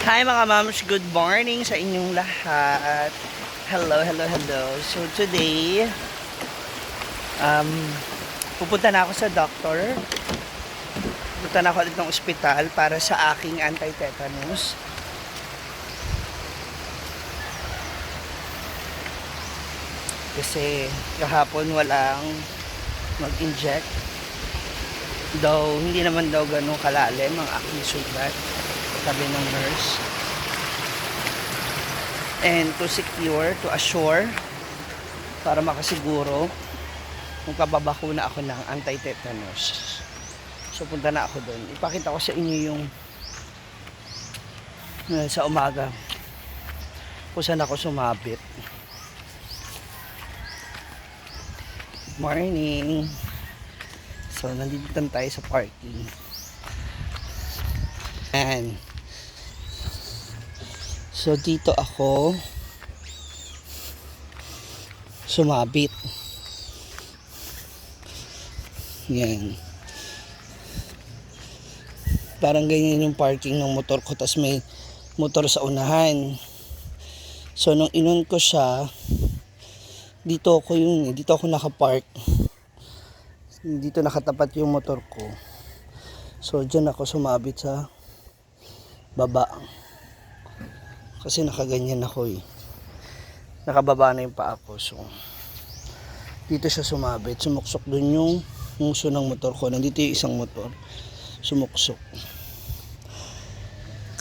Hi mga moms, good morning sa inyong lahat. Hello, hello, hello. So today, pupunta na ako sa doctor. Pupunta na ako ulit ng ospital para sa aking anti-tetanus. Kasi kahapon walang mag-inject. Though hindi naman daw ganun kalalim ang aking sugat, sabi ng nurse. And to secure, to assure, para makasiguro kung kababakuna ako ng anti-tetanus. So punta na ako doon. Ipakita ko sa inyo yung sa umaga kung saan ako sumabit. Morning. So nandito tayo sa parking. And so dito ako sumabit. Yan. Parang ganyan yung parking ng motor ko, tas may motor sa unahan. So nung inon ko siya, dito ako nakapark. Dito nakatapat yung motor ko. So dyan ako sumabit sa baba. Kasi nakaganyan ako eh. Nakababa na yung paa ko. So dito siya sumabit. Sumuksok dun yung muso ng motor ko. Nandito yung isang motor. Sumuksok.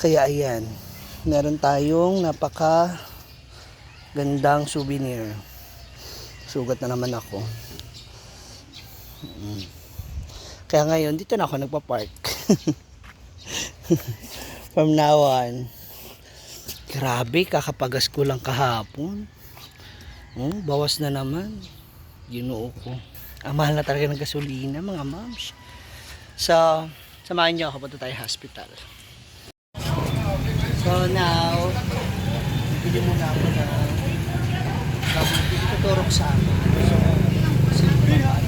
Kaya ayan. Meron tayong napaka gandang souvenir. Sugat na naman ako. Kaya ngayon dito na ako nagpa-park. From now on. Grabe, kakapagas ko lang kahapon. Bawas na naman. Ginoo ko. Mahal na talaga ng gasolina, mga moms. So, samahan niyo ako, punta tayo hospital. So now, bibili muna ako na tuturok sa amin. So, simple na.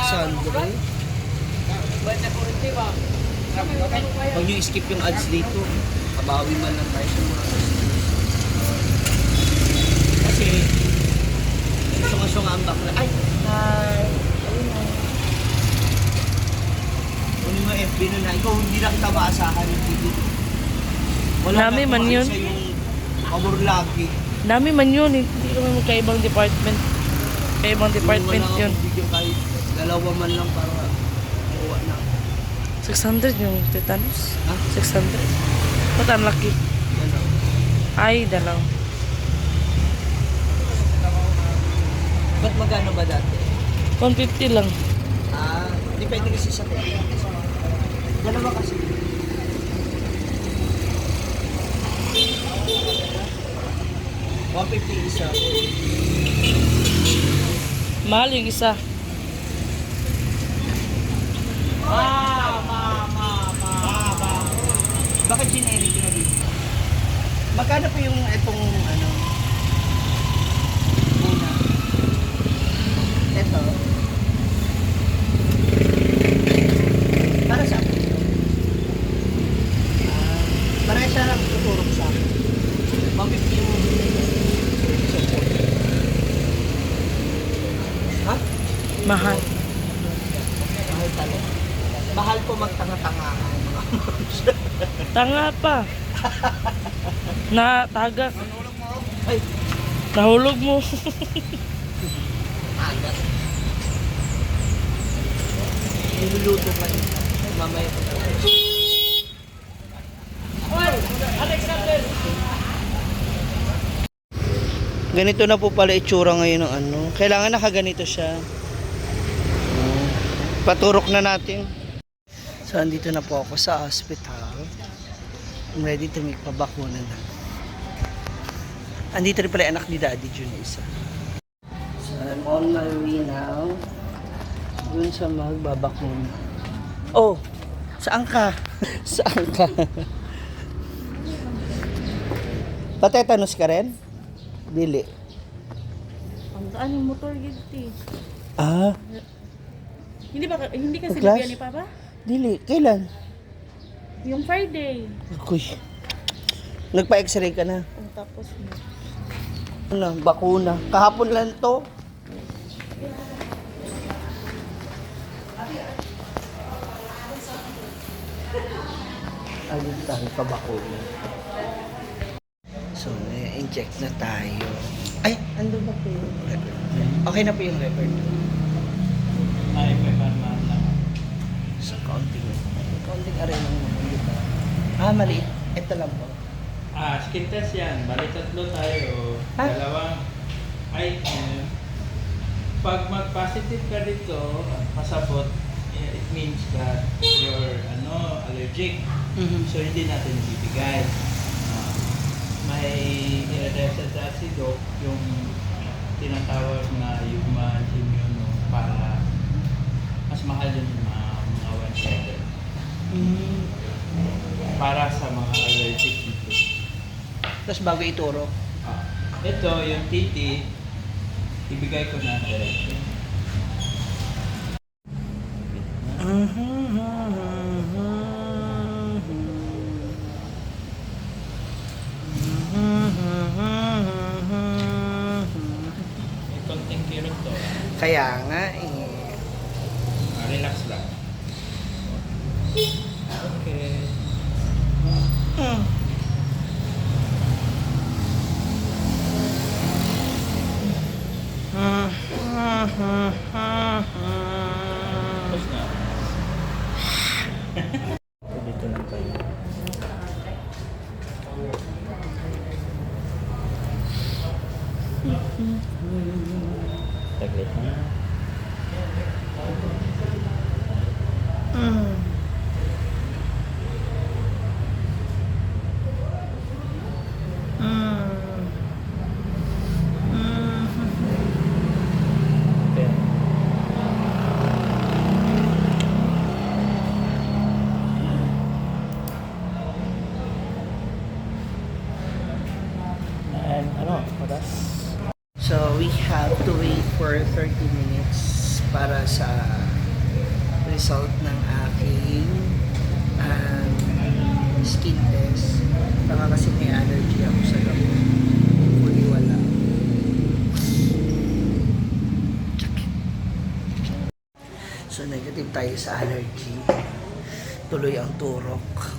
Sandre. Huwag nyo skip yung ads dito. Kabawi man lang tayo sa mga ads. Kasi sunga-sunga ang bakla. Ay! Hi! Kunin mo FB nun na. Ikaw hindi na kita maasahan yung video. Nami man yun. Sa yung pabor lagi. Nami man yun. Hindi naman magkaibang department. Kaibang department yun. Video kahit dalawa man lang para makuha na. 600 yung tetanus. Ha? 600. Ba't ang laki? Dalaw. Ay, dalaw. Ba't magano ba dati? 150 lang. Depende kasi sa pera. Dalawa kasi. $150 isa. Mahal yung isa. Bakit generic na dito? Magkano po yung itong ano? Una. Ito. Para sa akin. Para siya lang tuturok sa akin. 150 yung ha? Mahal. Mahal talaga. Mahal po magtanga-tangahan. Tanga pa. Natagak. Ay, Nahulog mo. agat. Niluluto pa rin. Mamaya ko. Ganito na po pala itsura ngayon ng ano. Kailangan nakaganito siya. Paturok na natin. So, andito na po ako sa hospital. I'm ready to make pabakuna na. Andito rin pala anak ni Daddy Jun isa. So, I'm on my way now. Dun sa magbabakuna. Oh! Saan ka? Saan ka? Patetanos ka rin? Dili. Ang gaan yung motor giti. Ah, Hindi kasi Class? bigyan ni Papa? dili. Kailan? Yung Friday. Akoy. Nagpa-x-ray ka na. Tapos Ano, bakuna. Kahapon lang to. Ayun tayo pa bakuna. So, inject na tayo. Ay, ando ba po yung record? Okay na po yung record. Ay, may parmaan lang. So, kaunting arena naman dito. Ah, maliit. Ito lang po. Skin test yan. Bali tatlo tayo. Ah. Dalawang item. Pag mag-positive ka dito, pasabot, it means that you're allergic. So, hindi natin bibigay. May iridescent acido, yung tinatawag na human immuno para mas mahal yung mga one-sided. Para sa mga allergic dito. Tapos bago ituro. Ito, yung TT, ibigay ko na diretso. May konting kirot to. Kaya nga eh. Relax lang. Okay. Tapos na. Dito lang tayo. Taglit na. Okay. And oras? So, we have to wait for 30 minutes para sa result ng aking skin test. Baka kasi may allergy ako sa gamot. Huli wala. So, negative tayo sa allergy. Tuloy ang turok.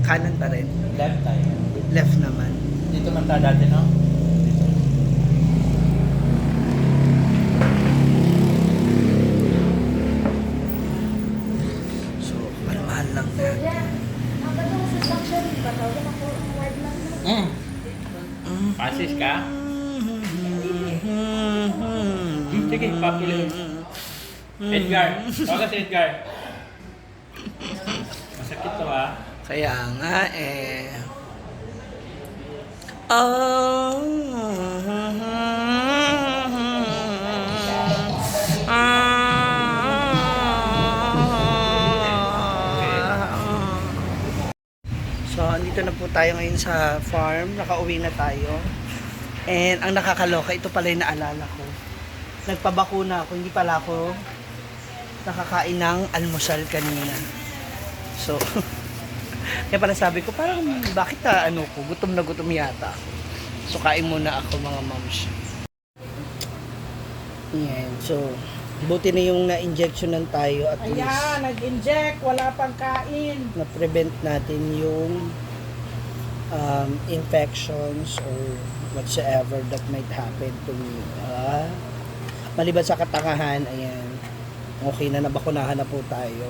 Kanan pa rin. Left tayo. Left naman. Dito man tayo dati, no? So, mahal lang natin. Pasis ka? Sige, papili. Edgar. Huwag ka si Edgar. Masakit to, ah. Kaya nga eh. Oh. So, andito na po tayo ngayon sa farm. Nakauwi na tayo. And ang nakakaloka, ito pala yung naalala ko. Nagpabakuna ako, hindi pala ako nakakain ng almusal kanina. So, kaya pala sabi ko, parang bakit gutom na gutom yata ako. So, kain muna ako mga moms. Yan, so, buti na yung na-injectionan tayo at least. Ayan, nag-inject, wala pang kain. Na-prevent natin yung infections or whatsoever that might happen to me. Maliban sa katangahan, ayan, okay na, nabakunahan na po tayo.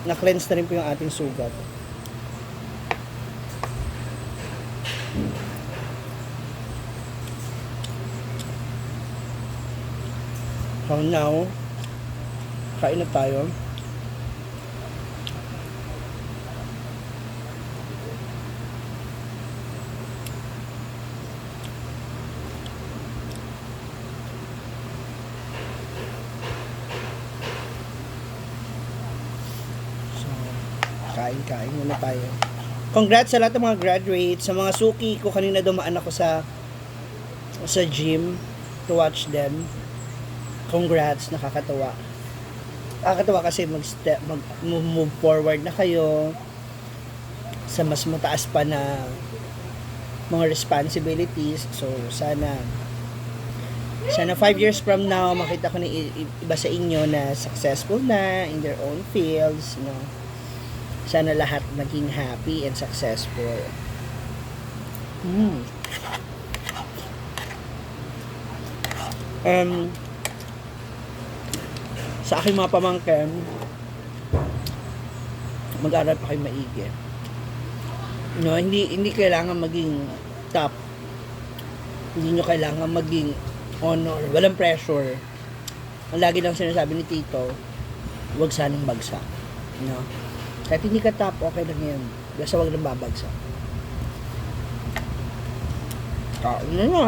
Na-cleanse na rin po yung ating sugat. So now, kain na tayo. Kain muna tayo. Congrats sa lahat ng mga graduates, sa mga suki ko. Kanina dumaan ako sa gym to watch them. Congrats, nakakatawa. Nakakatawa kasi move forward na kayo sa mas mataas pa na mga responsibilities. So, sana 5 years from now, makita ko na iba sa inyo na successful na in their own fields, you know. Sana lahat naging happy and successful. Sa aking mga pamangkin, mag-aral pa kayo maigi. No, hindi kailangan maging top. Hindi nyo kailangan maging honor. Walang pressure. Ang lagi lang sinasabi ni Tito, huwag sanang bagsak. No? Kahit hindi ka top, okay lang yan. Basta huwag nang babagsak. Kain na na.